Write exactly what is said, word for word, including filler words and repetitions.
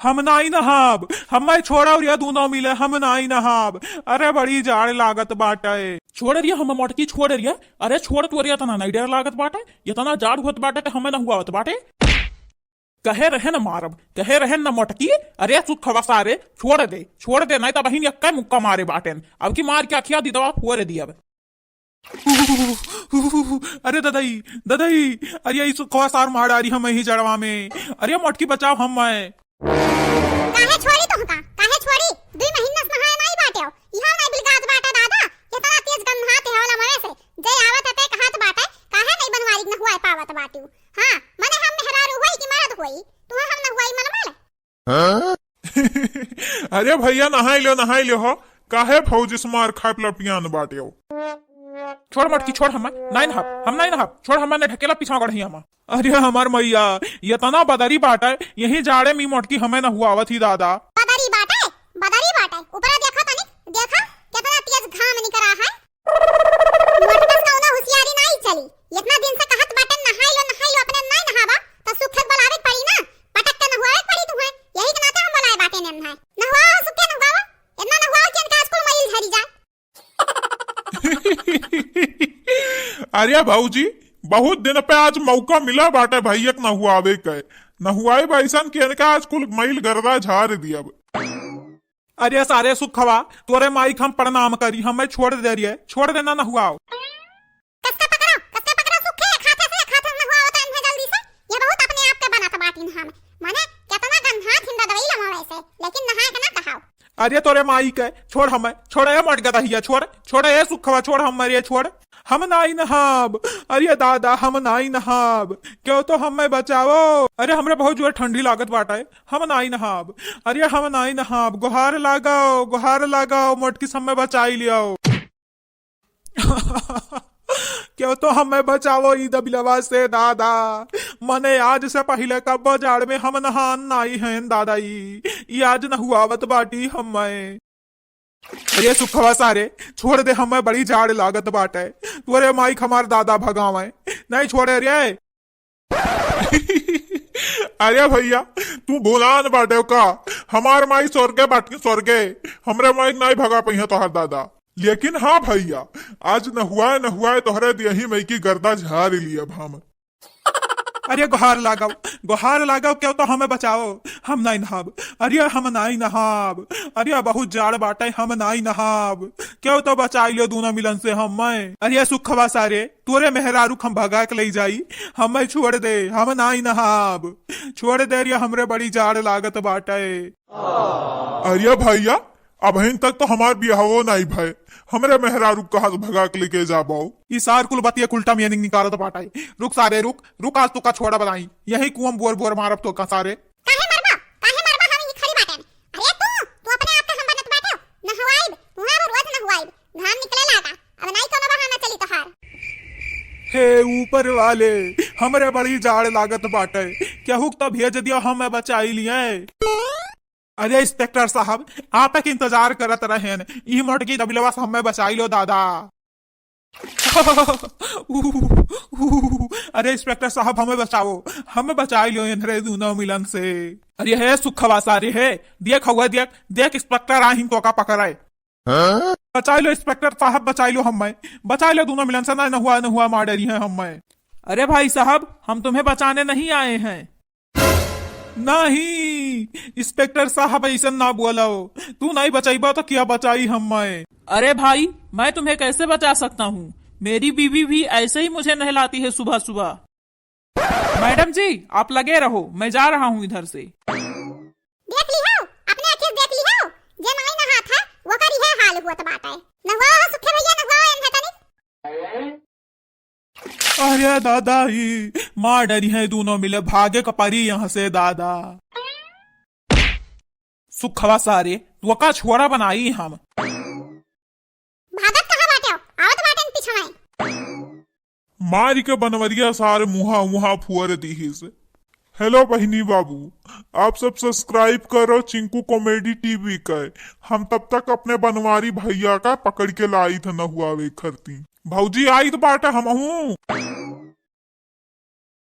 हम नाई नहाब, हम्मे छोड़ो रे दूनो मिले, हम नाई नहाब। अरे बड़ी जाड़ लागत बाटे। छोड़ रे हम मोटकी, छोड़ रे। अरे छोड़, तोरे इतना नाई डर लागत बाटे, इतना जाड़ होत बाटे त हम्मे नहुआवत बाटे। कहे रहे न मारब, कहे रहे न मोटकी। अरे सुखवा सारे, छोड़ दे, छोड़ दे, नाई त बहिन यक्का मुक्का मारे बाटेन। अब की मार के अखिया दिदवा फोड़ दियब। अरे ददई, ददई, अरे ई सुखवा सार मार डारी हम ही जड़वा में। अरे मोटकी बचाओ हम्मे। काहे छोड़ी तोहका? काहे छोड़ी? दुई महीना से नहाए नाई बाटे हो। इहाँ नाई बिलगात बाटे दादा। केतना तेज गंधात है वाला मवे से। जे आवत है ते कहत बाटे, काहे नाई बनवारी नहुआए पावत बाटू? हाँ, मने हम मेहरारू होई कि मरद होई? तुहे हम नहुआई मलमल? हाँ? अरे भइया, नहाई लो, नहाई लो हो। काहे भौजी से मार खाए लपियान बाटे हो? छोड़ मोटकी, छोड़ हम्मे, नाई नहाब, हम नाई नहाब, छोड़ हम्मे, ने ढकेला पीछा गढ़िया में। अरे हमार मइया, इतना बदरी बाटे, यही जाड़े में मोटकी हम्मे नहुआवत ही दादा। बदरी बाटे, बदरी बाटे, ऊपरा देखा तनिक, देखा, केतना तेज घाम निकरा है। मोटकस कौनो होशियारी नाई चली, इतना दिन से कहत बाटे नहाई लो, नहाई लो, अपने नाई नहाबा, त सुखे के बोलावे के पड़ी ना, पटक के नहुआवे के पड़ी तुहे, यही के नाते हम बोलाए बाटे ने नहाए। नहुआवा सुखे नहुआवा, इतना नहुआवा कि इनका स्कूल मइल झरी जाए। अरे भौजी, बहुत दिन पे आज मौका मिला बाटे भइया के नहुआवे के। नहुआई बैसन के इनका आज कुल मइल गर्दा झाड़ दियब। अरे सारे सुखवा, तोरे माई के हम प्रणाम करी, हम्मे छोड़ दे रे, छोड़ देना नहुआओ। कसके पकड़ो, कसके पकड़ो सुखे, एक हाथे से, एक हाथे से नहुआओ तो इन्हें जल्दी से। ये बहुत अपने आप के बनत बाटिन हम। माने केतना गंधात हिंदा दवाई लमो वैसे, लेकिन नहाए के ना कहाओ। अरे तोरे माई के, छोड़ हम्मे, छोड़ ए मोटका दहिया, छोड़, छोड़ ए सुखवा, छोड़ हम्मे रे, छोड़। हम नाई नहाब, अरे दादा, हम नाई नहाब, क्यों तो हम्मे बचाओ। अरे हमरे बहुत जोर ठंडी लागत बाटे, हम नाई नहाब, अरे हम नाई नहाब, गोहार लगाओ, गोहार लगाओ, मोटकी से हम्मे बचाई लियाओ। क्यों तो हम्मे बचाओ ई दबिलवा से दादा, मने आज से पहिले कब्बो जाड़ में हम नहान नाई हैं दादा, ई, ई आज नहुआवत बाटी हम्मे। अरे सुखवा सारे, छोड़ दे, हम्मे बड़ी जाड़ लागत बाटे। तोरे माई के हमार दादा भगावे, नहीं छोड़े रे। अरे भइया, तू भुलान बाटे का? हमार माई स्वर्गे बाटी, स्वर्गे। हमरे माई नाई भगा पइहे तोहर दादा। लेकिन हाँ भइया, आज नहुआए नहुआए तोहरे देही मई की गर्दा झाड़ लियब हम। अरे गोहार लागव, गोहार लागव, क्यों तो हम्मे बचाओ, हम नाई नहाब। अरे हम नाई नहाब, अरे बहुत जाड़ बाटे, हम नाई नहाब। क्यों तो बचाई लियो दूनो मिलन से हम्मे। अरे सुखवा सारे, तोरे मेहरारू के हम भगा के ले जाई, हम्मे छोड़ दे, हम नाई नहाब। छोड़ दे रे, हमरे बड़ी जाड़ लागत बाटे। अरे भइया, अबहिन तक तो हमार बियाहो नाई भय, हमरे मेहरारू कहाँ से भगा के लेके जाबो? ई सार कुल बतिया कुल उल्टा meaning निकालत बाटे। रुक सारे रुक, रुक, आज तोका छोड़ा बनाई, यही कुआं बोर बोर मारब तोका सारे। काहे मरबा? काहे मरबा? हम ही खड़ी बाटेन। अरे तू, तू अपने आप के हम बनत बाटे, नहवाइब, तुहार रोज नहवाइब, घाम निकले लागा, अब नाई कोनो बहाना चली तोहार। हे ऊपर वाले, हमरे बड़ी जाड़ लागत बाटे, केहू के तो भेज दिया, हम्मे बचाई लिए। अरे इंस्पेक्टर साहब, आप तक इंतजार करत रहेन, ई मोटकी दबिलवा से हम्मे बचाई लो दादा। अरे इंस्पेक्टर साहब, हम्मे बचाओ, हम्मे बचाई लो इन्हरे दूनो मिलन से। अरे हे सुखवा सारे हे, देख हुआ देख, देख इंस्पेक्टर आहिन तोका पकड़े। हाँ? बचाई लो इंस्पेक्टर साहब, बचाई लो हम्मे, बचाई लो दूनो मिलन से, ना नहुआ नहुआ मार डरी है हम्मे। अरे भाई साहब, हम तुम्हें बचाने नहीं आए हैं। नहीं, इंस्पेक्टर साहब, ऐसन ना बोलो। तू नहीं बचाइबा तो क्या बचाई हम्मे? अरे भाई, मैं तुम्हें कैसे बचा सकता हूँ? मेरी बीवी भी ऐसे ही मुझे नहलाती है सुबह सुबह। मैडम जी, आप लगे रहो, मैं जा रहा हूँ इधर से। देख ली हो, अपने आँखें देख ली हो, जे नाई नहात है, वो करी है हाल हुआ तो बात है। नहुआ हो सुखे भैया, नहुआ हो एन्हे तनी। अरे दादा, ई मार डरी है दूनो मिले, भागे क परी यहाँ से दादा। सुखवा सारे, तोका छोड़ा बनाई हम। भागत कहाँ बाटे हो? आवत बाटेन पीछे में। मारी के बनवरिया सारे मुहा मुहा फुअर दीहिस। हेलो बहिनी बाबू, आप सब subscribe करो चिंकू comedy TV के। हम तब तक अपने बनवारी भैया का पकड़ के लाई थ नहुआवे खरती। भौजी आइत बाटे हमहू।